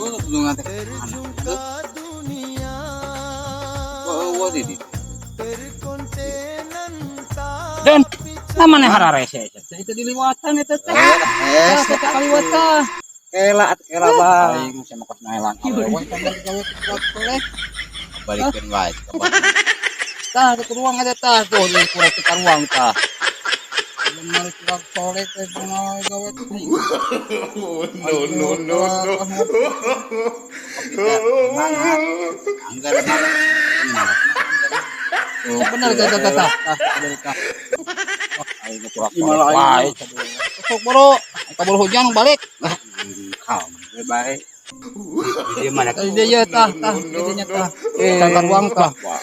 Tulungan teh mana? Oh, di di. Dan namanya hararese. Itu diliwatan eta teh. Eh, Tah, kaliwat tah. Kela kela bang. Aing sama kos naelan awewe tah gawe toleh. Balikeun wae. Tah, teu ruang eta tah tuh di kurang teu ruang tah. Bener kurang soleh teh gawe gawe. No, no, no, no. Semangat. Anggar semangat. Tuh, bener tah tah tah tah. Bener tah. Wah, aing kurang soleh wae. Sok boro, kabur hujan balik. Kau baik. Di mana? Tadi dia ya tah tah, dinya tah. Eh, ruang tah. Wah.